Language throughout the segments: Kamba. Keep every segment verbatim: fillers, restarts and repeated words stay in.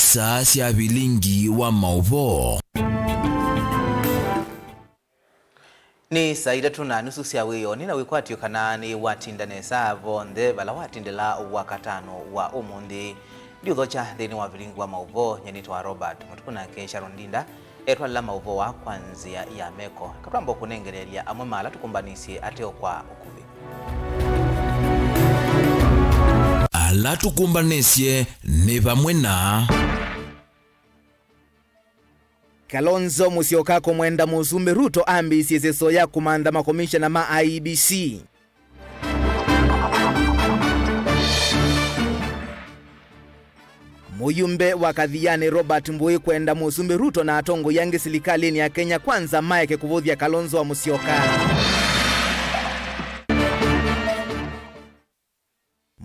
Saa sya vilingi wa maũvoo. Nĩ saa itatũ na nusu sya wĩoo, nĩ na wĩkwatyo kana nĩ watinda nesa vonthe vala watindĩla Wakatano wa ũmũnthĩ. Ndiũthokya nthĩnĩ wa vilingi wa maũvoo, nyie nĩtawa Robert Mũtuku, nake Sharon Ndinda etwalĩla maũvoo aa kwa nzĩa ya meko. Katwamba kũnengeleelya amwe ma ala tũkũmbanĩsye ateo kwa ũkuvĩ. Ala tũkũmbanĩsye nĩ vamwe na Kalonzo Musyoka kũmwenda Mũsumbĩ Ruto ambĩĩsye ĩseso ya kũmantha makomishona ma I E B C. Mũyumbe wa Kathiani Robert Mbui kwenda Mũsumbĩ Ruto na atongoi angĩ silikalĩnĩ ya Kenya Kwanza maeke kũvũthya Kalonzo wa Musyoka.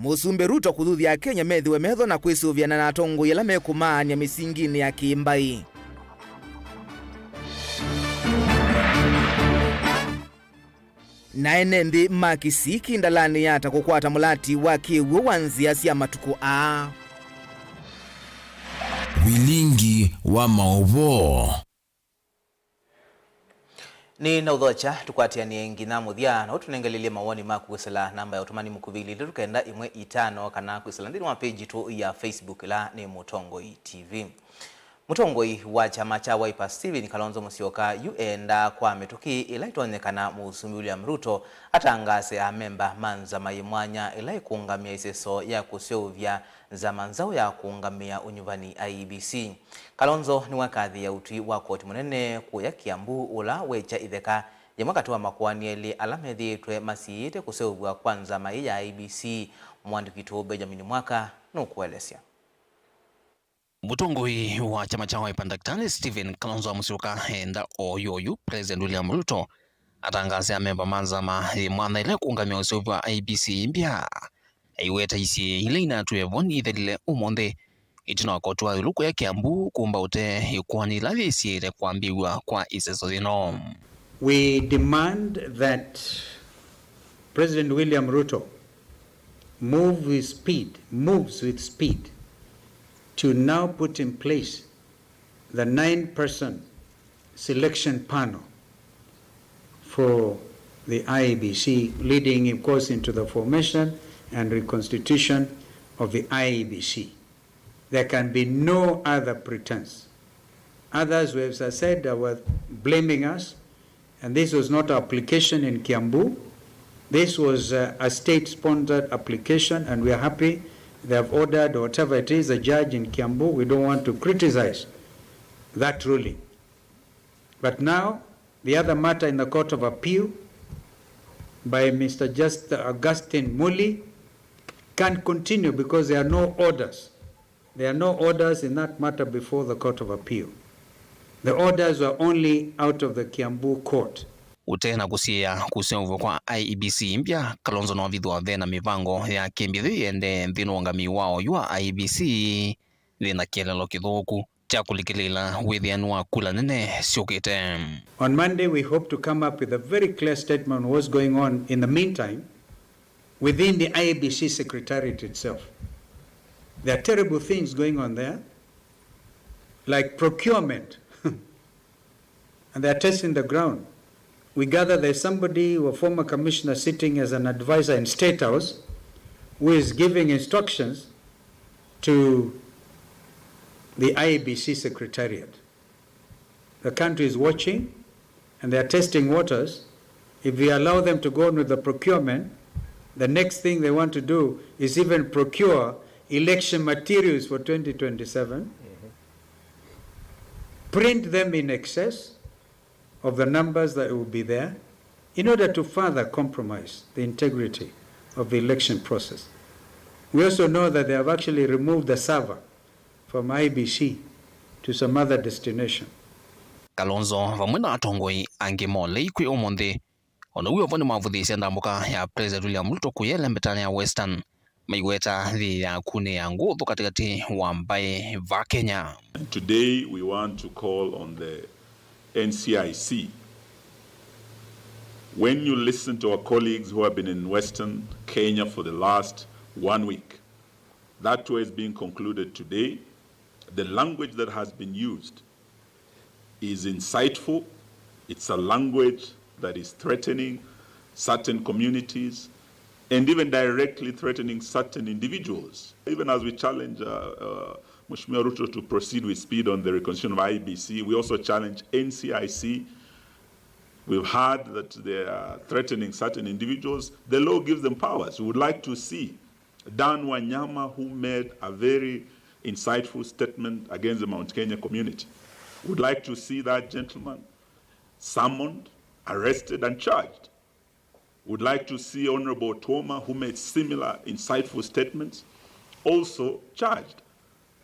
Mũsumbĩ Ruto kũthuthya Akenya methĩwe metho na kwĩsũvĩana na atongoi ala mekũmaany'a mĩsinginĩ ya kĩ-mbaĩ. Na ene nthĩ ma Kisii ki ndalanĩ ya ata kũkwata mũlati wa kĩw'ũ wa nzĩa sya matukũ aa. Vilingi wa maũvoo. Nĩ na ũthokya tũkwatĩanĩe nginya mũthya, na ũtũnengelelye mawoni maku kwĩsĩla namba ya ũtũmani mũkuvĩ ilĩ ilĩ kenda ĩmwe itano, kana kwĩsĩla nthĩnĩ wa page yitũ ya Facebook, ĩla nĩ Mũtongoi T V. Mũtongoi wa kyama kya Wiper Stephen Kalonzo Musyoka yu eendaa kwa mĩtũkĩ ĩla ĩtonyekana Mũsumbĩ William Ruto atangaase amemba ma nzama yĩ mwanya ĩla ĩkũngamĩa ĩseso ya kũseũvya nzama nzaũ ya kũũngamĩa ũnyuvani I E B C. Kalonzo nĩwakathĩĩa ũtwi wa koti mũnene kũya Kiambu ũla wekya itheka yĩmwe katĩ wa makoani elĩ ala methĩĩtwe masiĩĩte kũseũvw'a kwa nzama ĩĩ ya I E B C. Mũandĩki witũ Benjamin Mwaka nũkũelesya. Mũtongoi wa kyama kya Wiper Daktari Stephen Kalonzo Musyoka eenda o yu o yu President William Ruto atangaase amemba ma nzama yĩ mwanya ĩla ĩkũngamĩa ũseũvyo wa I E B C mbya. Aiweta isyĩĩ ila inatw'e vo nithelile ũmũnthĩ, ĩtina wa koti wa ĩũlũ kũya Kiambu kũmba ũtee ĩkoani ĩla yĩsiĩĩte kwambĩĩw'a kwa ĩseso yĩno. We demand that President William Ruto move with speed, moves with speed to now put in place the nine-person selection panel for the I E B C, leading, of course, into the formation and reconstitution of the I E B C. There can be no other pretense. Others, we have said, were blaming us, and this was not our application in Kiambu. This was, uh, a state-sponsored application, and we are happy they have ordered, or whatever it is, a judge in Kiambu. We don't want to criticize that ruling. But now, the other matter in the Court of Appeal by Mister Just Augustine Muli can't continue because there are no orders. There are no orders in that matter before the Court of Appeal. The orders were only out of the Kiambu Court. Ũtee na kũsiĩĩa kũseũvw'a kwa I E B C mbya, Kalonzo no vithwa ve na mĩvango ya kĩmbithĩ yĩendee nthĩnĩ wa ũngamĩi wa oyu wa I E B C yĩ na kĩeleelo kĩthũku kya kũlikĩlĩĩla wĩthĩani wa kula nene syũkĩte. On Monday, we hope to come up with a very clear statement on what's going on in the meantime within the I E B C secretariat itself. There are terrible things going on there, like procurement. And they are testing the ground. We gather there's somebody, a former commissioner, sitting as an advisor in State House who is giving instructions to the I E B C secretariat. The country is watching and they are testing waters. If we allow them to go on with the procurement, the next thing they want to do is even procure election materials for twenty twenty-seven, print them in excess of the numbers that will be there in order to further compromise the integrity of the election process. We also know that they have actually removed the server from I E B C to some other destination. Kalonzo vamwe na atongoi angĩ ma ũlei kwĩ ũmũnthĩ, o na w'o vo nĩmavũthĩĩsye ndambũka ya President William Ruto kũya ĩlembetanĩ ya Western, maiweta yĩ ya kunĩĩa ngũthũ katĩkatĩ wa mbaĩ va Kenya. Today we want to call on the N C I C. When you listen to our colleagues who have been in Western Kenya for the last one week, that tour is being concluded today. The language that has been used is insightful. It's a language that is threatening certain communities and even directly threatening certain individuals. Even as we challenge uh, uh, Mheshimiwa Ruto to proceed with speed on the reconstitution of I E B C, we also challenge N C I C. We've heard that they are threatening certain individuals. The law gives them powers. We would like to see Dan Wanyama, who made a very insightful statement against the Mount Kenya community. Would like to see that gentleman summoned, arrested, and charged. Would like to see Honorable Tuoma, who made similar insightful statements, also charged,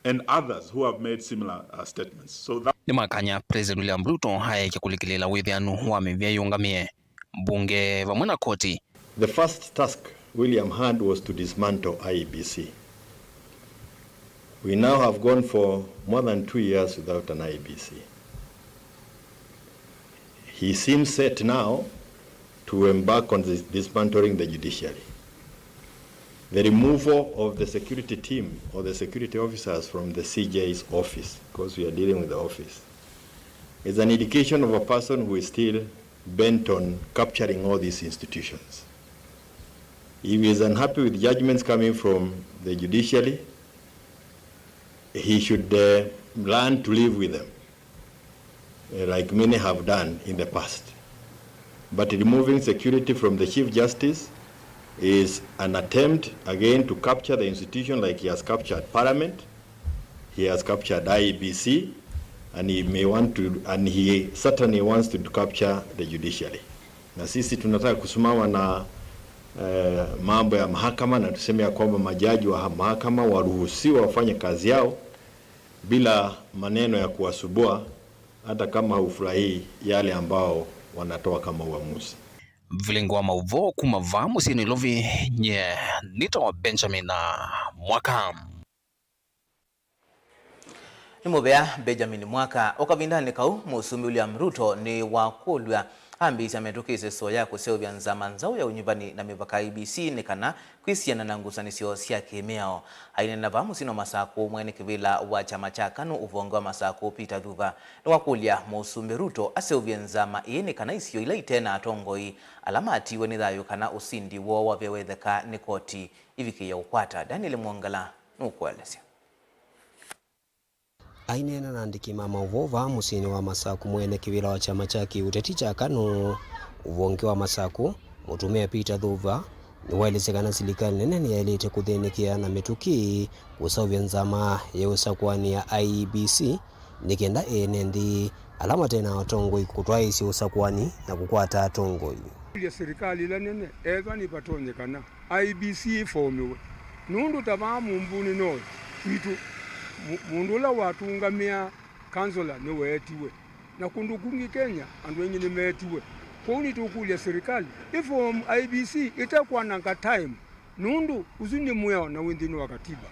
and others who have made similar uh, statements. So that Nĩ makanya President William Ruto aekya kũlikĩlĩĩla wĩthĩanu wa mĩvĩa yĩũngamĩe mbunge vamwe na koti. The first task William had was to dismantle I E B C. We now have gone for more than two years without an I E B C. He seems set now to embark on this dismantling the judiciary. The removal of the security team or the security officers from the C J's office, because we are dealing with the office, is an indication of a person who is still bent on capturing all these institutions. If he is unhappy with judgments coming from the judiciary, he should uh, learn to live with them, uh, like many have done in the past. But removing security from the Chief Justice is an attempt again to capture the institution like he has captured Parliament, he has captured I E B C, and he may want to, and he certainly wants to capture the judiciary. Na sisi tunataka kusimama na eh, mambo ya mahakama, na tuseme ya kwamba majaji wa mahakama waruhusiwa wafanye kazi yao bila maneno ya kuwasumbua, hata kama hufurahii yale ambao wanatoa kama uamuzi. Vilingi wa maũvoo kuma vaa mũsyĩ Nairobi, nye nĩtawa Benjamin na Mwaka. Nĩ mũvea Benjamin Mwaka. O kavindanĩ kau, Mũsumbĩ William Ruto nĩwakũlw'a ambĩĩsya mĩtũkĩ ĩseso ya kũseũvya nzama nzaũ ya ũnyuvani na mĩvaka I E B C nĩ kana kwĩsiana na ngusanĩsyo sya kĩmĩao. Aineena vaa mũsyĩnĩ wa Masakũ, mwene kĩvĩla wa kyama kya KANU ũvonge wa Masakũ, Peter Thuva, nĩwakũlya Mũsumbĩ Ruto aseũvye nzama ĩĩ nĩ kana isio ila ite na atongoi ala matiiwe nĩ thayũ kana ũsindi woo wavewetheka nĩ koti ivikĩĩa ũkwata. Daniel Mwongela nũkũelesya. Aineena na andĩki ma maũvoo vaa mũsyĩnĩ wa Masakũ, mwene kĩvĩla wa kyama kya kĩũteti kya KANU ũvonge wa Masakũ, mũtumĩa Peter Thuva, nĩwaelesya kana silikalĩ nene nĩyaĩlĩte kũthĩnĩkĩa na mĩtũkĩ kũseũvya nzama ya ũsakũani ya I E B C nĩ kenda ene nthĩ ala mate na atongoi kũtwaĩĩsya ũsakũani na kũkwata atongoi. Kũlya silikalĩ ĩla nene ethwa nĩvatonyekana I E B C ĩfoomiwe, nũndũ ta vaa Mũmbunĩ North kwitũ, mũ-, mũndũ ũla watũngamĩaa kanzola nĩweetiwe, na kũndũ kũngĩ Kenya andũ aingĩ nĩmeetiwe. Kwoou nĩtũkũlya silikalĩ ĩform I E B C ĩte kwananga time, nũndũ ũsu nĩ mwĩao na wĩ nthĩnĩ wa katiba.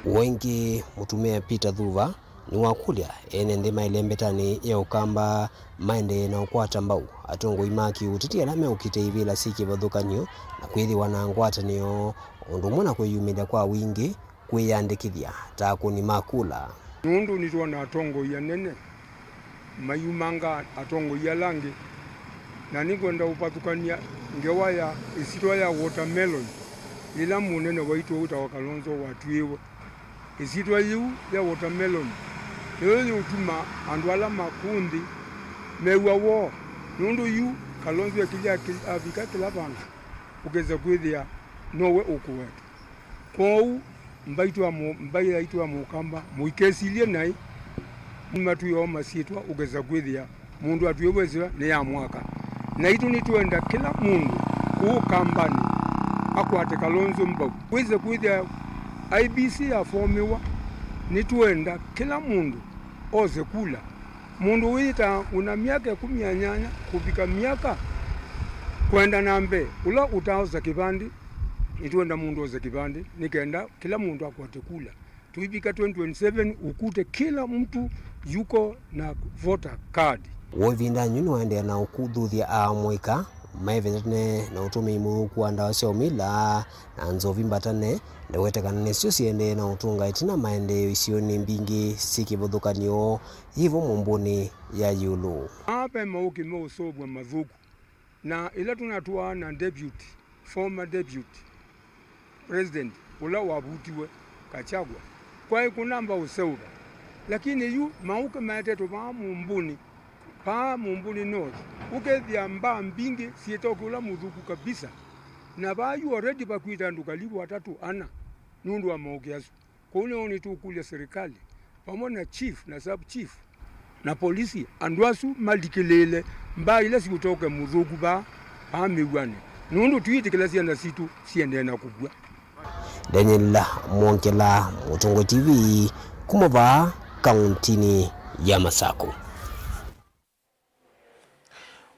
Ũũ ĩngĩ, mũtumĩa Peter Thuva nĩwakũlya ene nthĩ ma ĩlembetanĩ ya Ũkamba maendee na ũkwata mbau atongoi ma kĩũteti ala meũkita ivĩla syĩ kĩvathũkany'o na kwĩthĩwa na ngwatanĩo, o ũndũ ũmwe na kwĩyumĩlya kwa wingĩ kwĩyandĩkĩthya ta akũni ma kula. Nũndũ nĩtwona atongoi anene mayumanga atongoi ala angĩ, na nĩngwenda ũvathũkany'a ngewa ya ĩsyĩtwa ya watermelon yĩla mũnene waitũ wĩtawa Kalonzo watw'ĩĩwe. Ĩsyĩtwa yĩu ya watermelon nĩyo yĩũtuma andũ ala ma kũũ nthĩ mew'a woo, nũndũ yu Kalonzo ekĩlya kĩ-, avika kĩla vandũ, ũkesa kwĩthĩa nowe ũkũwetwa. Kwoou mbaitũ ya mũ-, mbaĩ yaitũ ya Mũkamba mũikesilye naĩ, nĩmatwĩoo masyĩtwa ũkesa kwĩthĩa mũndũ atw'ĩĩwe ĩsyĩtwa nĩ ya mwaka. Naitũ nĩtwenda kĩla mũndũ kũũ Kambanĩ akwate Kalonzo mbau. Wĩse kwĩthĩa I E B C yafomiwa, nĩtwenda kĩla mũndũ ose kula. Mũndũ wĩtaa ũna myaka ĩkũmi na nyanya kũvika myaka kwenda na mbee, ũla ũtaaosa kĩvandĩ, nĩtwenda mũndũ ose kĩvandĩ nĩ kenda kĩla mũndũ akwate kula. Tuivika twenty twenty-seven, ukute kila mtu yuko na voter card. Woo ĩvindanĩ yu nĩwaendeea na ũkuthuthya aamũĩka maĩvĩte tene na ũtũmĩi mũthũku wa ndawa sya ũmila na nzovi mbatane, ndewetekana nĩsyo siendee na ũtũnga ĩtina maendeeo isionĩ mbingĩ syĩ kĩvathũkany'o yĩvo mũmbũnĩ ya ĩũlũ. Aa ve maũkĩ meũseũvw'a mathũku, na ĩla tũnatũaa na deputy, former deputy president ũla wavutiwe, Gachagua, kwaĩ kũnamba ũseũva. Lakini yu maũkĩ maetetwe vaa mũmbũnĩ, vaa mũmbũnĩ North, ũkethĩa mbaa mbingĩ syĩtoke ũla mũthũku kabisa. Na vaa yu already vakwĩte andũ karibu atatũ ana nũndũ wa maũkĩ asu. Kwoou nĩw'o nĩtũkũlya serikali vamwe na chief na sub chief na polisi, andũ asu malikĩlĩĩle mbaa ila siũtoke mũthũku vaa, vaa mĩw'anĩ, nũndũ tũiĩtĩkĩla syana sitũ siendee na kũkw'a. Daniel Mwongela, Mũtongoi T V, kuma vaa kauntinĩ ya Masakũ.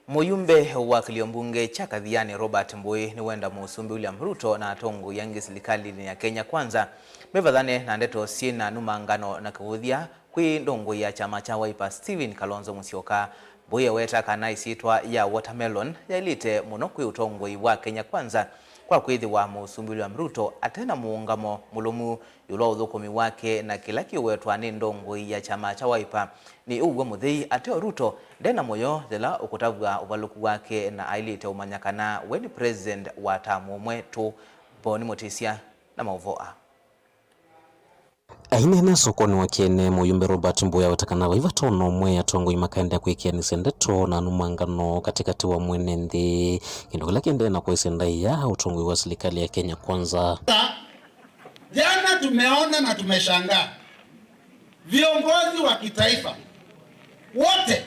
Mũyumbe wa kĩlio mbunge kya Kathiani Robert Mbũĩ nĩwenda Mũsumbĩ William Ruto na atongoi angĩ silikalĩnĩ ya Kenya Kwanza mevathane na ndeto syĩ na numangano na kĩvũthya kwĩ ndongoi ya kyama kya Wiper Stephen Kalonzo Musyoka. Mbũĩ eweta kana ĩsyĩtwa ya watermelon yaĩlĩte mũno kwĩ ũtongoi wa Kenya Kwanza kwa kwĩthĩwa Mũsumbĩ William Ruto ate na mũũngamo mũlũmu ĩũlũ wa ũthũkũmi wake na kĩla kĩũwetwa nĩ ndongoi ya kyama kya Wiper. Nĩ ũw'o mũthei ateo Ruto nde na mũyo yĩla ũkũtavw'a ũvalũku wake na aĩlĩte ũmanya kana we nĩ president wa tamu ũmwe tũ. Boni Mũtĩsya na maũvoo aa. Aineena sokonĩ wa Kyene, mũyumbe Robert Mbũĩ aweta kana vai vata ona ũmwe atongoi makaendeea kwĩkĩanĩsya ndeto na numangano katĩkatĩ wa mwene nthĩ, kĩndũ kĩla kĩendee na kũĩsya ndaĩa ũtongoi wa silikalĩ ya Kenya Kwanza. Jana tumeona na tumeshangaa viongozi wa kitaifa wote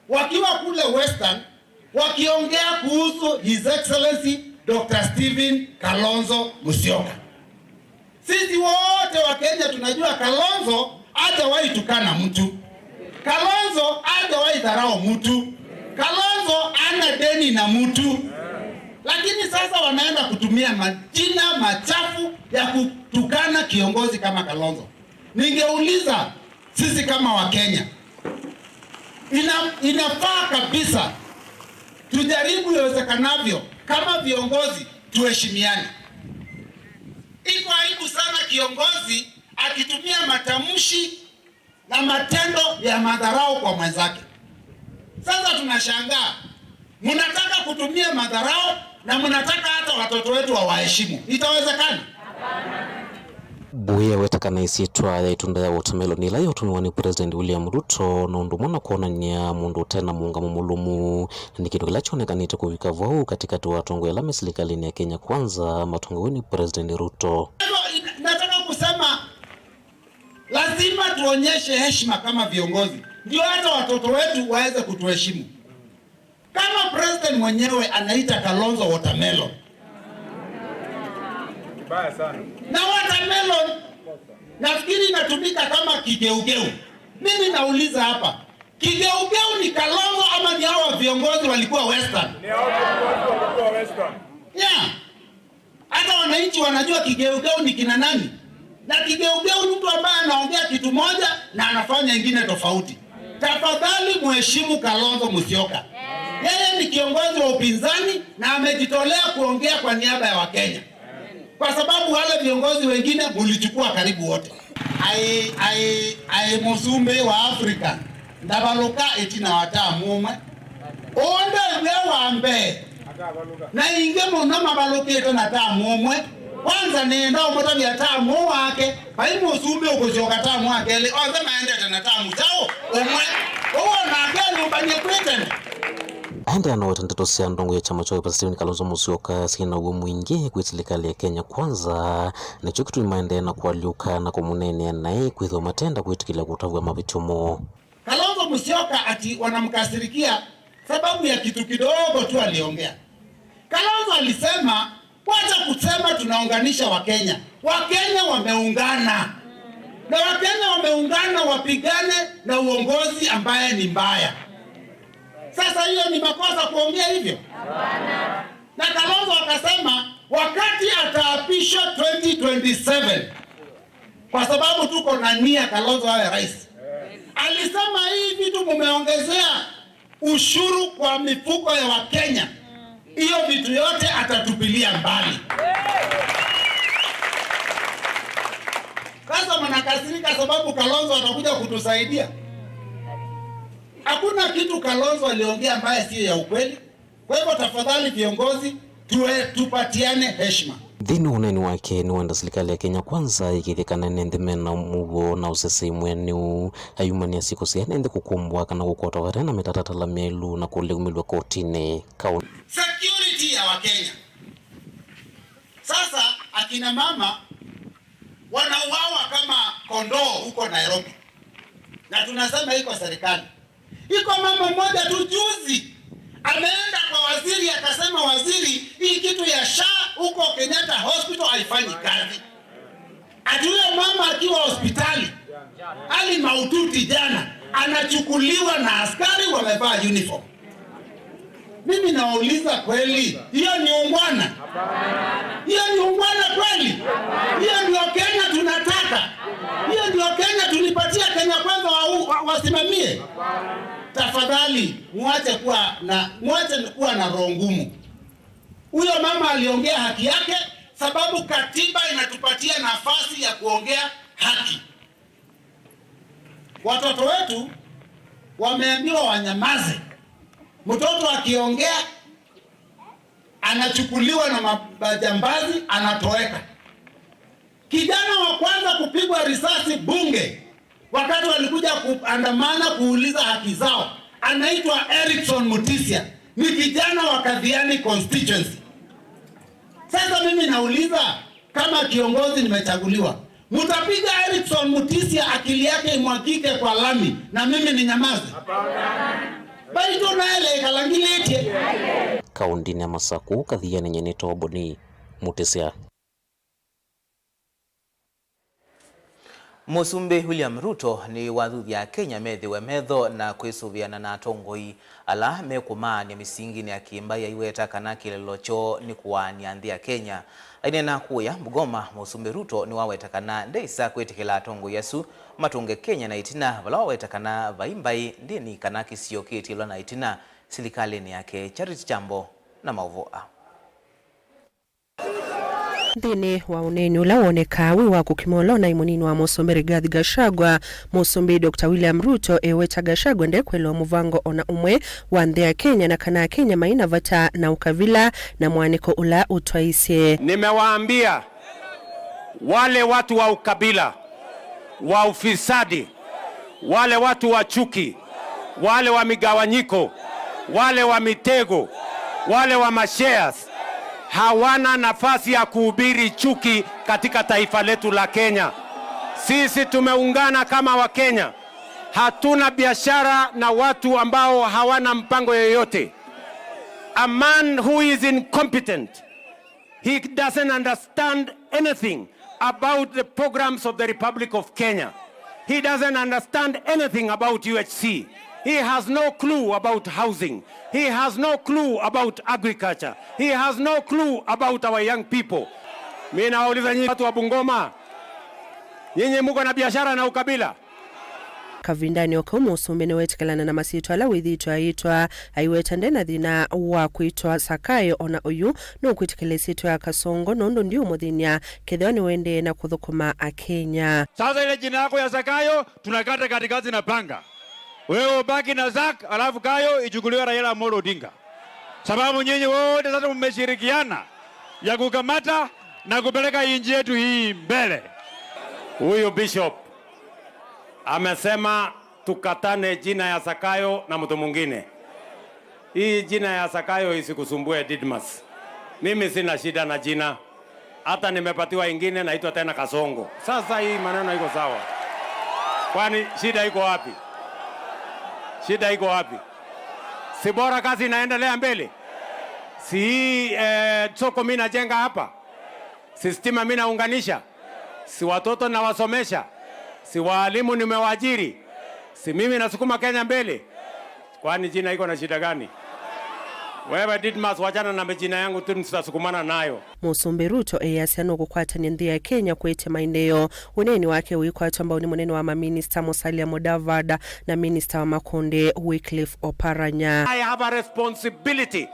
wakiwa kule Western wakiongea kuhusu His Excellency Doctor Stephen Kalonzo Musyoka. Sisi wote wa Kenya tunajua Kalonzo hajawahi tukana mtu. Kalonzo hajawahi dharau mtu. Kalonzo hana deni na mtu. Lakini sasa wanaenda kutumia majina machafu ya kutukana kiongozi kama Kalonzo. Ningeuliza sisi kama Wakenya, ina-, inafaa kabisa tujaribu iwezekanavyo kama viongozi tuheshimiane. Iko aibu sana kiongozi akitumia matamshi na matendo ya madharau kwa mwenzake. Sasa tunashangaa, mnataka kutumia madharau na mnataka hata watoto wetu wawaheshimu. Itawezekana? Mbũĩ eweta kana ĩsyĩtwa ya ĩtunda ya watermelon ĩla yaũtũmĩwa nĩ President William Ruto nĩ ũndũ ũmwe na kwonany'a mũndũ ũte na mũũngamo mũlũmu, na nĩ kĩndũ kĩla kyonekanĩte kũvika vau katĩkatĩ wa atongoi ala me silikalĩnĩ ya Kenya Kwanza matongoew'e nĩ President Ruto. Kwa hivyo, ina-, nataka kusema lazima tuonyeshe heshima kama viongozi, ndio hata watoto wetu waweze kutuheshimu. Kama president mwenyewe anaita Kalonzo watermelon. Kibaya sana. Na watermelon nafikiri inatumika kama kigeugeu. Mimi nauliza hapa, kigeugeu ni Kalonzo ama ni hawa viongozi walikuwa Western? Ni hao viongozi walikuwa Western. Yeah. Hata wananchi wanajua kigeugeu ni kina nani. Na kigeugeu ni mtu ambaye anaongea kitu moja na anafanya ingine tofauti. Tafadhali mheshimu Kalonzo Musyoka. Yeye ni kiongozi wa upinzani na amejitolea kuongea kwa niaba ya Wakenya. Kwa sababu wale viongozi wengine mulichukua karibu wote. Ai, ai, ai mũsumbĩ wa Afrika ndavalũka ĩtina wa tamu ũmwe. Ũũ nde wĩa wa mbee. Na ingĩ mũno mavalũkĩte na tamu ũmwe. Kwanza nĩenda ũmũtavya tamu ũũ wake, vai mũsumbĩ ũkũsyoka tamu wa kelĩ, onthe maendete na tamu kyaũ ũmwe. Ũu onake anyũmbany'e kwĩ tene. Aendeea na weta ndeto sya ndongoi ya kyama kya Wiper Stephen Kalonzo Musyoka syĩ na ũw'o mwingĩ kwĩ silikalĩ ya Kenya Kwanza, nĩkyo kĩtumi maendee na kũalyũka na kũmũneenea naĩ kwĩthĩwa matenda kwĩtĩkĩlya kũtavw'a mavĩtyo moo. Kalonzo Musyoka ati wanamkasirikia sababu ya kitu kidogo tu aliongea. Kalonzo alisema, "Wacha kusema tunaunganisha Wakenya." Wakenya wameungana. Na Wakenya wameungana wapigane na uongozi ambaye ni mbaya. Sasa hiyo ni makosa kuongea hivyo? Hapana. Na Kalonzo akasema wakati ataapishwa twenty twenty-seven, kwa sababu tuko na nia Kalonzo awe rais. Alisema hii vitu mumeongezea ushuru kwa mifuko ya Wakenya. Hiyo vitu yote atatupilia mbali. Sasa mnakasirika sababu Kalonzo atakuja kutusaidia? Hakuna kitu Kalonzo aliongea ambaye siyo ya ukweli. Kwa hivyo tafadhali viongozi, tuwe, tupatiane heshima. Nthĩnĩ wa ũneeni wake, nĩwenda silikalĩ ya Kenya Kwanza ĩkĩĩthye kana ene nthĩ mena mũuo na ũsesei mwĩanĩu, ayumany'a syĩko sya ene nthĩ kũkũmbwa kana kũkwatwa vate na mĩtatatala myaĩlu na kũleumĩlw'a kotinĩ. Kaũ- Security ya Wakenya. Sasa akina mama wanauawa kama kondoo huko Nairobi. Na tunasema iko serikali. Iko mama mmoja tu juzi ameenda kwa waziri akasema, "Waziri, hii kitu ya SHA huko Kenyatta Hospital haifanyi kazi." Ati huyo mama akiwa hospitali, hali mahututi jana, anachukuliwa na askari wamevaa uniform. Mimi nawauliza kweli, hiyo ni ungwana? Hiyo ni ungwana kweli? Hiyo ndio Kenya tunataka? Hiyo ndio Kenya tulipatia Kenya Kwanza wa, wa, wasimamie? Tafadhali, muache kuwa na, muache kuwa na roho ngumu. Huyo mama aliongea haki yake, sababu katiba inatupatia nafasi ya kuongea haki. Watoto wetu wameambiwa wanyamaze. Mtoto akiongea, anachukuliwa na ma-, majambazi, anatoweka. Kijana wa kwanza kupigwa risasi bunge wakati walikuja kuandamana kuuliza haki zao, anaitwa Erickson Mutisia, ni kijana wa Kathiani constituency. Sasa mimi nauliza, kama kiongozi nimechaguliwa, mtapiga Erickson Mutisia akili yake imwagike kwa lami na mimi ninyamaze? Baitũ naele ĩkalangilĩtye. Kaũndĩnĩ ya Masakũ, Kathiani, nyie nĩtawa Boni Mutisia. Mũsumbĩ William Ruto nĩwathuthya Akenya methĩwe metho na kwĩsũvĩana na atongoi ala mekũmaany'a mĩsinginĩ ya kĩmbai, aiweta kana kĩlĩlo kyoo nĩ kũaany'a nthĩ ya Kenya. Aineena kũya Bungoma, Mũsumbĩ Ruto nĩwaweta kana ndeĩsa kwĩtĩkĩla atongoi asu matũnge Kenya na ĩtina, vala waweta kana vai mbaĩ, ndĩni kana kĩsio kĩĩtĩlwa na ĩtina silikalĩnĩ yake. Charity Kyambo na maũvoo aa. Nthĩnĩ wa ũneeni ũla wonekaa wĩ wa kũkimolwa naĩ mũnini wa mũsumbĩ Rigathi Gachagua, mũsumbĩ Doctor William Ruto eweta Gachagua ndekwelewa mũvango ona ũmwe wa nthĩ ya Kenya na kana Akenya mai na vata na ũkavila na mwanĩko ũla ũtwaisye. Nimewaambia wale watu wa ukabila, wa ufisadi, wale watu wa chuki, wale wa migawanyiko, wale wa mitego, wale wa mashares, hawana nafasi ya kuhubiri chuki katika taifa letu la Kenya. Sisi tumeungana kama Wakenya. Hatuna biashara na watu ambao hawana mpango yoyote. A man who is incompetent, he doesn't understand anything about the programs of the Republic of Kenya. He doesn't understand anything about U H C. He has no clue about housing. He has no clue about agriculture. He has no clue about our young people. Mimi nawauliza nyinyi watu wa Bungoma, nyinyi mko na biashara na ukabila? Kavindanĩ o kau, mũsumbĩ nĩwetĩkĩlana na masyĩtwa ala wĩthĩĩtwe ayĩtwa, aiweta nde na thĩna wa kwĩtwa Sakayo, ona oyu nũkwĩtĩkĩla ĩsyĩtwa ya Kasongo nũndũ ndiũmũthĩny'a kethĩwa nĩwendee na kũthũkũma Akenya. Sasa ile jina yako ya Zakayo tunakata katikati na panga. Wewe ubaki na Zak, alafu Kayo ichukuliwe Raila Amolo Odinga. Sababu nyinyi wote sasa mmeshirikiana ya kukamata na kupeleka nchi yetu hii mbele. Huyu bishop amesema tukatane jina ya Zakayo na mtu mwingine. Hii jina ya Zakayo isikusumbue, Didmus. Mimi sina shida na jina. Hata nimepatiwa ingine naitwa tena Kasongo. Sasa hii maneno iko sawa. Kwani shida iko wapi? Shida iko wapi? Si bora kazi inaendelea mbele? Si hii, eh, soko mimi najenga hapa? Si stima mimi naunganisha? Si watoto nawasomesha? Si waalimu nimewaajiri? Si mimi nasukuma Kenya mbele? Kwani jina iko na shida gani? Wewe Didmus, wachana na majina yangu tu, nitasukumana nayo. Mũsumbĩ Ruto easya nũkũkwatany'a nthĩ ya Kenya kwĩtya maendeeo. Ũneeni wake ũikwatwa mbau nĩ mũnene wa maminista Musalia Mudavadi na minista wa makũndĩ Wycliffe Oparanya. I have a responsibility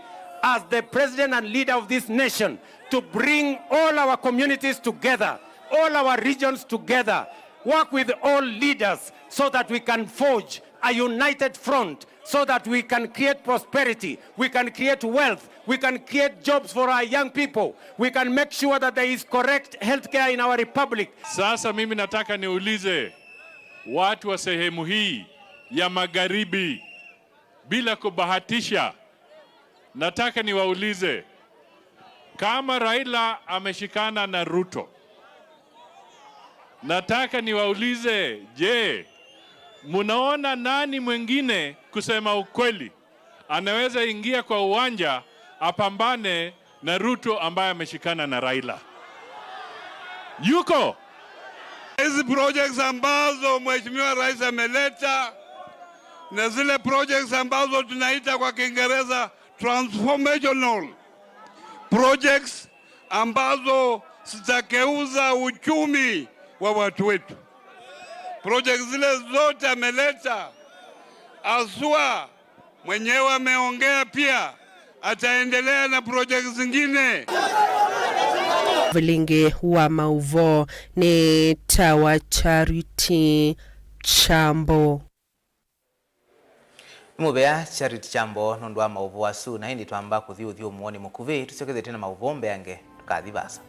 as the president and leader of this nation, to bring all our communities together, all our regions together, work with all leaders so that we can forge a united front, so that we can create prosperity, we can create wealth, we can create jobs for our young people, we can make sure that there is correct healthcare in our republic. Sasa mimi nataka niulize watu wa sehemu hii ya magharibi, bila kubahatisha, nataka niwaulize, kama Raila ameshikana na Ruto, nataka niwaulize, je, munaona nani mwingine, kusema ukweli, anaweza ingia kwa uwanja apambane na Ruto ambaye ameshikana na Raila? Yuko? Hizi projects ambazo Mheshimiwa Rais ameleta na zile projects ambazo tunaita kwa Kiingereza transformational projects ambazo zitageuza uchumi wa watu wetu. Projects zile zote ameleta, aswa mwenyewe ameongea pia, ataendelea na projects zingine. Vilingi wa mauvoo nĩ tawa Charity Chambo. Nĩ mũvea Charity Chambo nũndũ wa maũvoo asu, na ĩndĩ twamba kũthi ũthyũmũonĩ mũkuvĩ, tũsyokethĩtye na maũvoo mbeange, tũkathi vaasa.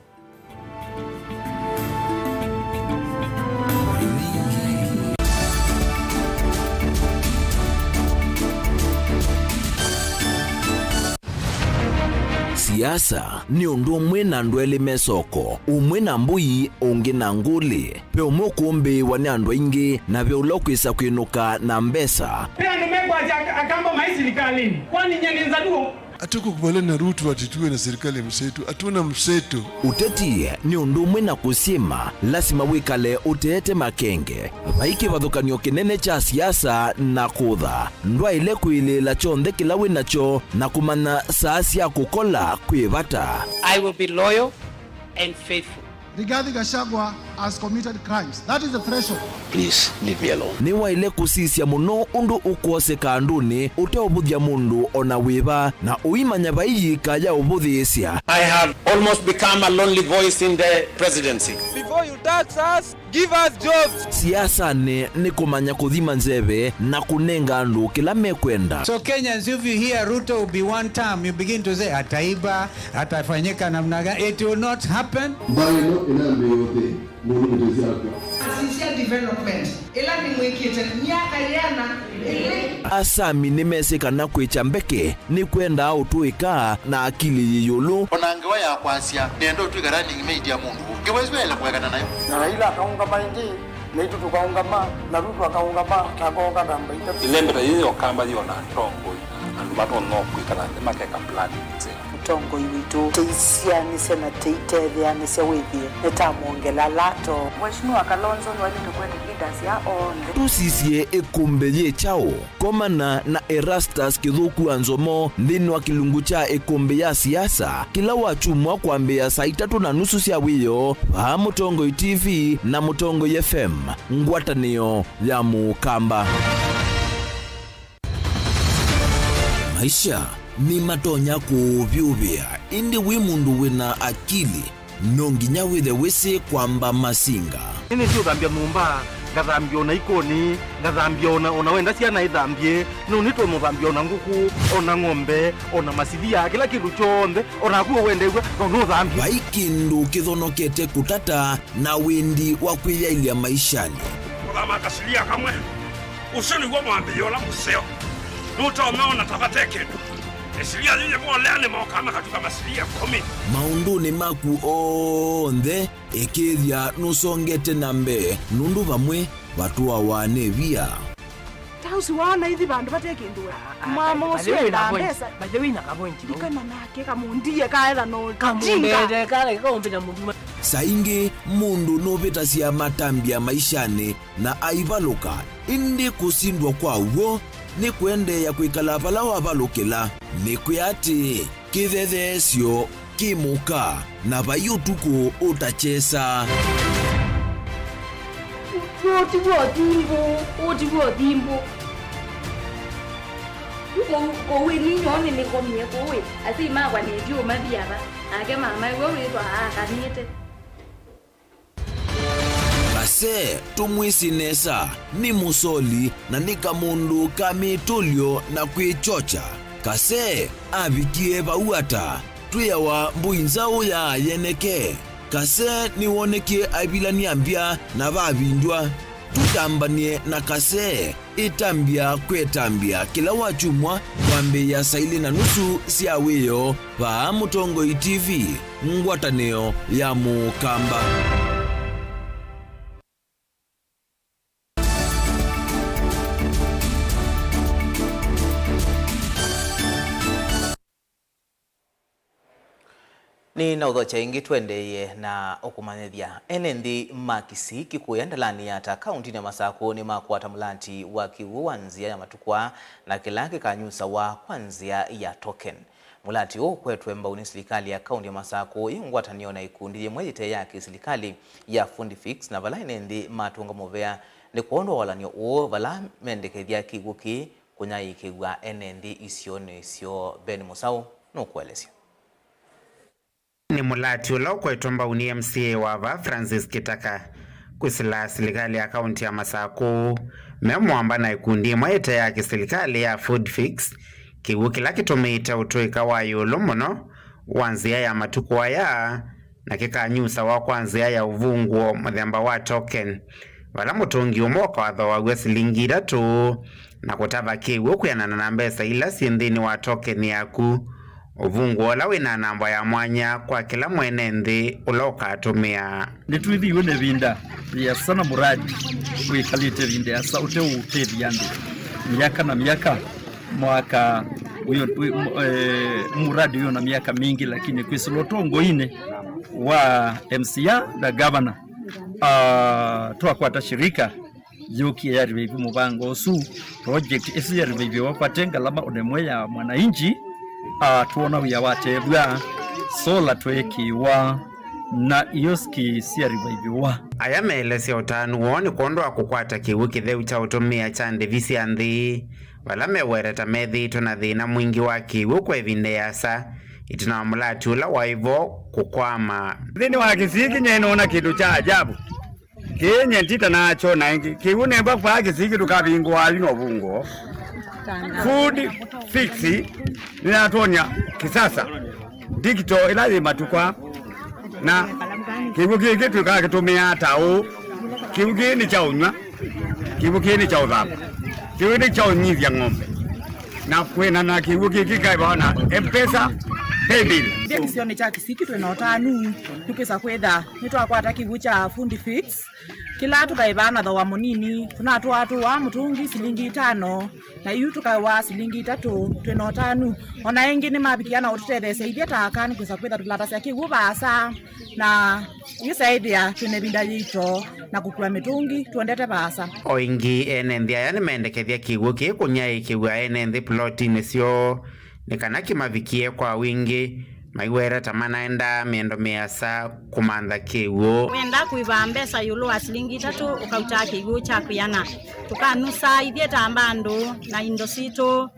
Siasa nĩ ũndũ ũmwe na andũ elĩ me soko, ũmwe na mbũi, ũngĩ na ngũlĩ. Ve ũmwe ũkũmbĩĩwa nĩ andũ aingĩ, na ve ũla ũkwĩsa kwĩnũka na mbesa. Ve andũ mekwasya ak-, Akamba maĩ silikalĩnĩ. Kwani nyie nĩ Nzaluo? Hatukukubaliana na Ruto ati tuwe na serikali ya mseto. Hatuna mseto. Ũteti nĩ ũndũ ũmwe na kũsyĩma, lasima wĩkale ũteete makenge. Vai kĩvathũkany'o kĩnene kya siasa na kũtha. Ndwaĩle kwĩlĩĩla kyonthe kĩla wĩ nakyo na kũmanya saa sya kũkola kwĩ vata. I will be loyal and faithful. Rigathi Gachagua has committed crimes. That is the threshold. Please leave me alone. Nĩwaĩle kũsisya mũno ũndũ ũkwoseka andũnĩ ũteũvũthya mũndũ o na wĩva, na ũimanya vai yĩika ya ũvũthĩĩsya. I have almost become a lonely voice in the presidency. Before you tax us, give us jobs. Siasanĩ nĩ kũmanya kũthima nzeve na kũnenga andũ kĩla mekwenda. So Kenyans, if you hear Ruto will be one term, you begin to say, "Ataiba, atafanyika namna gani?" It will not happen. Mbaĩ ĩno ĩnambĩĩe ũthĩ, mũndũ mũtesi akw'a. Asisya development ĩla nĩmwĩkĩte myaka yĩana ĩlĩ. Asami nĩmesĩ kana kwĩkya mbeke nĩkwendaa ũtũĩka na akili yĩ ĩũlũ. O na ngewa ya kwasya, nĩenda ũtw'ĩka running mate ya mũndũ ũngĩ, ngewa ĩsu yaĩle kũekana nayo. Na Raila akaũngama ĩngĩ, naitũ tũkaũngama, na Ruto akaũngama, na akooka namba itatũ. Ĩlembeta yĩĩ ya Ũkamba yĩona atongoi, andũ matonya kwĩkala nthĩ makeka plan nzeo. Mũtongoi witũ, tũisyaanĩsya na tũitetheanĩsya wĩthĩe nĩtamwongela lato. Mheshimiwa Kalonzo nĩwaĩlĩte kũete leaders ya onthe. Tũsisye ĩkũmbĩ yĩ kyaũ? Komana na Erastus Kĩthũku wa Nzomo nthĩnĩ wa kĩlungu kya ĩkũmbĩ ya siasa kĩla wakyumwa kwambĩĩa saa itatũ na nusu sya wĩoo vaa Mũtongoi T V na Mũtongoi F M, ngwatanĩo ya Mũkamba. Maisha nĩmatonya kũũvyũvĩa, ĩndĩ wĩ mũndũ wĩ na akili, no nginya wĩthe wĩsĩ kwamba masinga. Nĩnĩsĩ ũthambya nyũmba, ngathambya ona ikoni, ngathambya ona, ona wenda syana ithambye, no nĩtũmũthambya ona ngũkũ, ona ng'ombe, ona masilia, kĩla kĩndũ kyonthe, onaku ũwendew'a, no nũthambye. Vai kĩndũ kĩthonokete kũtata na wendi wa kwĩyaĩlya maishanĩ. Kũthama kasilia kamwe, ũsu nĩw'o mwambĩĩo ũla mũseo. Nũtonya ona ta vate kĩndũ. Ĩsilia yĩĩ yĩvolea nĩmokaa makatuka masilia ĩkũmi. Maũndũnĩ maku onthe, ĩkĩĩthya nũsongete na mbee, nũndũ vamwe vatũawa nĩ via. Ta ũsu waona ithi vandũ vate kĩndũ we. Ah, ah, mwamo by the ũsu way, wĩna endaa point. Mbesa. By the way, wĩna ka point vau. Ndikana nake kamũndie kaetha no kamũndete jinga. Kala kaũmbĩta mũndũ. Saa ingĩ mũndũ nũvĩtasya matambya maishanĩ na aivalũka, ĩndĩ kũsindwa kwa w'o nĩ kũendeea kwĩkala vala wavalũkĩla. Nĩkwĩa atĩĩ, kĩthetheesyo kĩ mũka, na vai ũtukũ ũtakyesa. Ũũ ti w'o thimbũ, ũũ ti w'o thimbũ. Yu kũu, kũu ĩni nyoo nĩnĩkomie kũu ĩ, asyai makwa nĩvyũ mathi ava, nake mamae we wĩthwa aakanĩte. Kasee tũmwĩsĩ nesa, nĩ mũsoli na nĩ kamũndũ ka mĩtũlyo na kwĩkyokya. Kasee avikie vau ata? Twĩawa mbũi nzaũ ya yeneke. Kasee nĩwonekie aivilany'a mbya na vavindywa. Tũtambany'e na Kasee ĩtambya kwa ĩtambya kĩla wakyumwa kwambĩĩa saa ilĩ na nusu sya wĩoo vaa Mũtongoi T V, ngwatanĩo ya Mũkamba. Nĩ na ũthokya ĩngĩ tũendeeye na ũkũmanyĩthya. Ene nthĩ ma Kisii, Kikuya, Ndalani Yatta, kaũntinĩ ya Masakũ nĩmakwata mũlati wa kĩw'ũ wa nzĩa ya matukũ aa, na kĩla kĩkanyusawa kwa nzĩa ya token. Mũlati ũũ ũkwetwe mbau nĩ silikalĩ ya kaũnti ya Masakũ yĩ ngwatanĩo na ikundi yĩmwe yĩte ya kĩsilikalĩ ya Fundi Fix, na vala ene nthĩ matũnga mũvea nĩ kwondũ wa walany'o ũũ vala mendekethya kĩw'ũ kĩĩ kũnyaĩĩkĩw'a ene nthĩ isionĩ syoo. Ben Mũsaũ nũkũelesya. Nĩ mũlati ũla ũkwetwe mbau nĩ M C A wa vaa Francis Kitaka kwĩsĩla silikalĩ ya kaũnti ya Masakũ me mũamba na ikundi ĩmwe ĩte ya kĩsilikalĩ ya Food Fix, kĩw'ũ kĩla kĩtũmĩĩte ũtũĩka wa ĩũlũ mũno wa nzĩa ya matukũ aya, na kĩkanyusawa kwa nzĩa ya ũvungũo mũthemba wa token, vala mũtũngi ũmwe ũkathooaw'a silingi itatũ, na kũtava kĩw'ũ kwĩanana na mbesa ila syĩ nthĩnĩ wa token yaku. Ũvungũo ũla wĩ na namba ya mwanya kwa kĩla mwene nthĩ ũla ũkatũmĩa. Nĩtwĩthĩiwe na ĩvinda yĩasa na mũradi wĩkalĩte ĩvinda yĩasa ũteũtethya andũ myaka na myaka. Mwaka ũyũ, ũ-, m-, eh, mũradi ũyũ na myaka mingĩ, lakini kwĩsĩla ũtongoinĩ wa M C A na gavana, ah, twakwata shirika yũkie ya revive mũvango ũsu, project ĩsu ya revive wa kwate ngalama ũnemwe ya mwananchi, ah, twona wĩa watethw'a, solar tweekĩwa na ioski sya revive wa. Aya meelesya ũtanu woo nĩ kwondũ wa kũkwata kĩw'ũ kĩtheu kya ũtũmĩa kya ndĩvi sya nthĩ, vala mewereta methĩĩtwe na thĩna mwingĩ wa kĩw'ũ kwa ĩvinda ĩasa, ĩtina wa mũlati ũla waĩ vo kũkwama. Nthĩnĩ wa Kisii kĩĩ nĩnoona kĩndũ kya ajabu. Kĩĩ nye nditanakyona ĩngĩ. Kĩw'ũ nĩmba vaa Kisii kĩndũ kavingũa ayu no vungũo. Food Fix nĩyatwony'a kisasa. Digital ĩla yĩ matukũ aa, na kĩw'ũ kĩkĩ twĩkaa kĩtũmĩaa ta ũũ. Kĩw'ũ kĩĩ nĩ kya ũnyw'a, kĩw'ũ kĩĩ nĩ kya ũthamba, kĩw'ũ nĩ kya ũnyivya ng'ombe, na kwĩanana na kĩw'ũ kĩkĩ kaĩvawa na M-Pesa paybill. Ithyĩ kĩsionĩ kya Kisiki twĩ na ũtanu nĩkwĩsa kwĩtha nĩtwakwata kĩw'ũ kya Fundi Fix. Kĩla tũkaĩvaa na thooa mũnini, tũnatũatũaa mũtũngi silingi itano, na yu tũkaĩwa silingi itatũ. Twĩ na ũtanu o na ĩngĩ nĩmavikia na ũtũtetheesya ithyĩ ta aka nĩkwĩsa kwĩtha tũlatasya kĩw'ũ vaasa, na yĩsaĩthĩa twĩ na ĩvinda yĩito na kũkua mĩtũngi tũendete vaasa. O ĩngĩ, ene nthĩ aya nĩmendekethya kĩw'ũ kĩĩ kũnyaĩĩkĩw'a ene nthĩ plotinĩ syoo nĩ kana kĩmavikie kwa wingĩ, maiweta ta manaendaa mĩendo mĩasa kũmantha kĩw'ũ. Wenda kũĩva mbesa ĩũlũ wa silingi itatũ, ũkautaa kĩw'ũ kya kwĩana. Tũkanusa ithyĩ ta mbandũ na indo sitũ,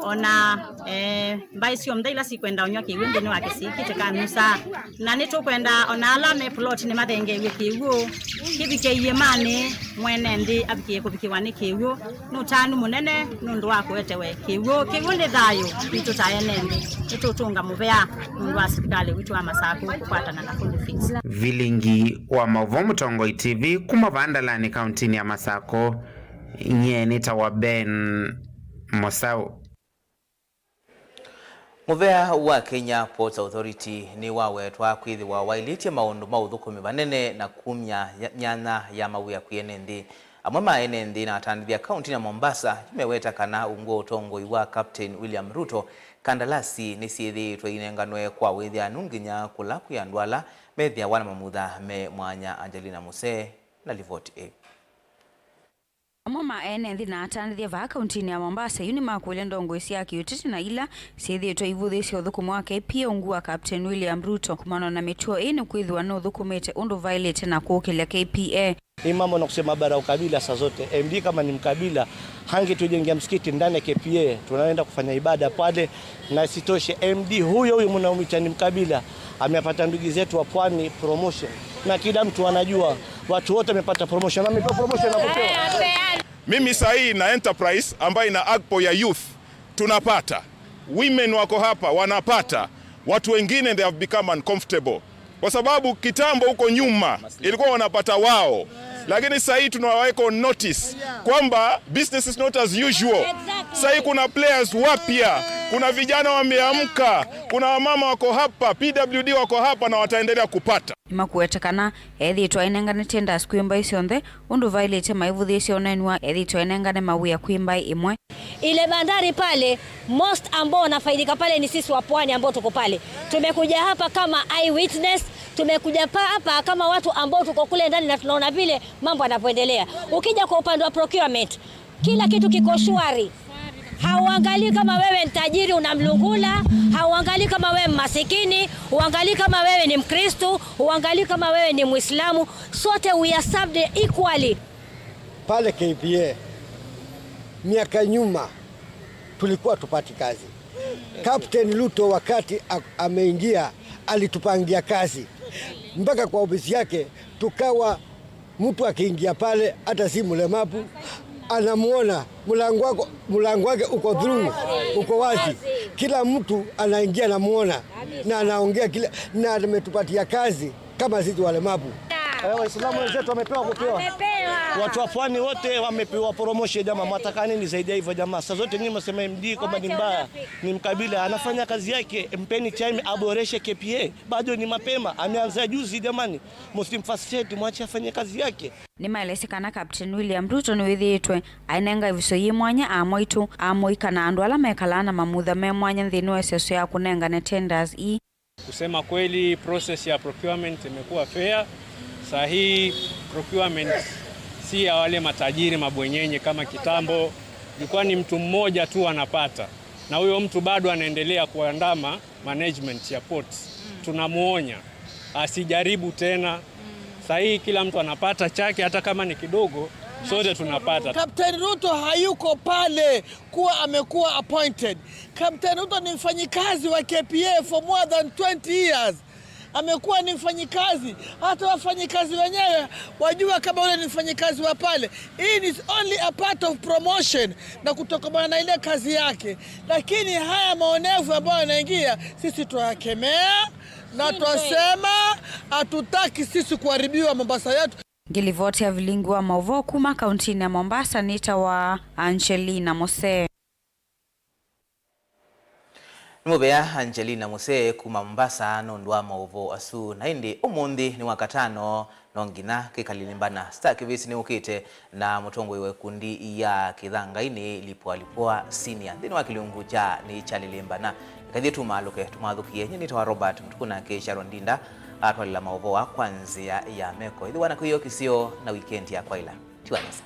o na, eh, mbaĩ syonthe ila sikwenda ũnyw'a kĩw'ũ nthĩnĩ wa Kisiki tĩkanusa. Na nĩtũkwenda o na ala me plotinĩ mathengeew'e kĩw'ũ kĩvike iĩmanĩ, mwene nthĩ avikĩe kũvikĩwa nĩ kĩw'ũ. Nĩ ũtanu mũnene nũndũ wa kũetewe kĩw'ũ. Kĩw'ũ nĩ thayũ witũ ta ene nthĩ. Nĩtũũtũnga mũvea nũndũ wa silikalĩ witũ wa Masakũ kũkwatana na Fundi Fix. Vilingi wa maũvoo Mũtongoi T V kuma vaa Ndalani kaũntinĩ ya Masakũ, nyie nĩtawa Ben Mũsaũ. Mũvea wa Kenya Ports Authority nĩwawetwa kwĩthĩwa waĩlĩtye maũndũ ma ũthũkũmi vanene na kumya ya-, myanya ya mawĩa kwĩ ene nthĩ. Amwe ma ene nthĩ na atandĩthya kaũntinĩ ya Mombasa nĩmeweta kana ungu wa ũtongoi wa Captain William Ruto, kandalasi nĩsyĩthĩĩtwe inenganwe kwa wĩthĩanu nginya kũla kwĩ andũ ala methĩawa na mamutha me mwanya. Angelina Musee na livoti ĩĩ. Amwe ma ene nthĩ na atandĩthya vaa kaũntinĩ ya Mombasa yu nĩmakũlya ndongoi sya kĩũteti na ila syĩthĩĩtwe ivũthĩĩsya ũthũkũmi wa K P A ungu wa Captain William Ruto kumana na mĩtuo ĩĩ nĩkwĩthĩwa nũthũkũmĩte ũndũ vaĩlĩte na kũũkĩlya K P A. Hii mambo na kusema bara ukabila saa zote. M D kama ni mkabila, hange tujengea msikiti ndani ya K P A, tunaenda kufanya ibada pale, na isitoshe M D huyo huyo mnaomuita ni mkabila, amepata ndugu zetu wa pwani promotion. Na kila mtu anajua, watu wote wamepata promotion, wamepewa promotion na kupewa. Mimi sahii na enterprise ambayo ina agpo ya youth, tunapata. Women wako hapa, wanapata. Watu wengine, they have become uncomfortable. Kwa sababu kitambo huko nyuma, ilikuwa wanapata wao. Lakini sahii tunawaweka on notice kwamba business is not as usual. Sahii kuna players wapya, kuna vijana wameamka, kuna wamama wako hapa, P W D wako hapa na wataendelea kupata. Nĩmakuete kana ethĩĩtwe ainengane tenders kwĩ mbaĩ syonthe, ũndũ vaĩlĩte maivũthĩĩsya ũneeni wa ethĩĩtwe ainengane mawĩa kwĩ mbaĩ ĩmwe. Ile bandari pale, most ambao wanafaidika pale ni sisi wa pwani ambao tuko pale. Tumekuja hapa kama eyewitness, tumekuja pa-, hapa kama watu ambao tuko kule ndani na tunaona vile mambo yanavyoendelea. Ukija kwa upande wa procurement, kila kitu kiko shwari. Hauangalii kama wewe ni tajiri una mlungula, hauangalii kama wewe masikini, huangalii kama wewe ni Mkristu, huangalii kama wewe ni Muislamu. Sote we are served equally. Pale K P A, miaka nyuma, tulikuwa tupati kazi. Captain Ruto wakati a-, ameingia, alitupangia kazi. Mpaka kwa ofisi yake, tukawa mtu akiingia pale, hata si mlemavu, anamuona, mlango wako, mlango wake uko through, uko wazi. Kila mtu anaingia anamuona, na anaongea kila, na ametupatia kazi kama sisi walemavu. Eh, Waislamu wenzetu wamepewa kupewa. Wamepewa. Watu wa pwani wote wamepewa promotion jamaa, mwataka nini zaidi ya hivyo jamaa? Saa zote nyinyi msema M D kwamba ni mbaya, ni mkabila, anafanya kazi yake, mpeni time aboreshe K P A. Bado ni mapema, ameanza juzi jamani. Msimfrustrate, mwache afanye kazi yake. Nĩmaelesye kana Captain William Ruto nĩwĩthĩĩtwe ainenga ĩvuso yĩ mwanya amwaitũ, amũika na andũ ala mekalaa na mamutha me mwanya nthĩnĩ wa ĩseso ya kũnengane tenders ii. Kusema kweli, process ya procurement imekuwa fair. Saa hii procurement si ya wale matajiri mabwenyenye kama kitambo. Ilikuwa ni mtu mmoja tu anapata, na huyo mtu bado anaendelea kuandama management ya ports. Tunamuonya asijaribu tena. Saa hii kila mtu anapata chake, hata kama ni kidogo, sote tunapata. Captain Ruto hayuko pale kuwa amekuwa appointed. Captain Ruto ni mfanyikazi wa K P A for more than twenty years. Amekuwa ni mfanyikazi, hata wafanyikazi wenyewe wajua kama ule ni mfanyikazi wa pale. Hii is only a part of promotion na kutokana na ile kazi yake, lakini haya maonevu ambayo yanaingia, sisi twayakemea na twasema hatutaki sisi kuharibiwa Mombasa yetu. Ngilivoti ya vilingi wa mauvoo kuma kauntinĩ ya Mombasa nĩ ta wa Angelina Mose. Nĩ mũvea Angelina Mose kuma Mombasa nũndũ wa maũvoo asu. Na ĩndĩ ũmũnthĩ nĩ Wakatano, no nginya kĩkalĩlĩmbana. Star Kĩvĩsĩ nĩyũkĩte na mũtongoi wa ikundi ya Kĩthangainĩ, Lipwa Lipwa Senior, nthĩnĩ wa kĩlungu kya Nĩ Kyalĩlĩmbana. Ĩkathiĩ tũmaalũke, tũmathũkie. Nyie nĩtawa Robert Mũtuku, nake Sharon Ndinda atwalĩla maũvoo kwa nzĩa ya meko. Ĩthĩwa na kwĩyo kĩsio na weekend ya kwaĩla. Tiwa nesa.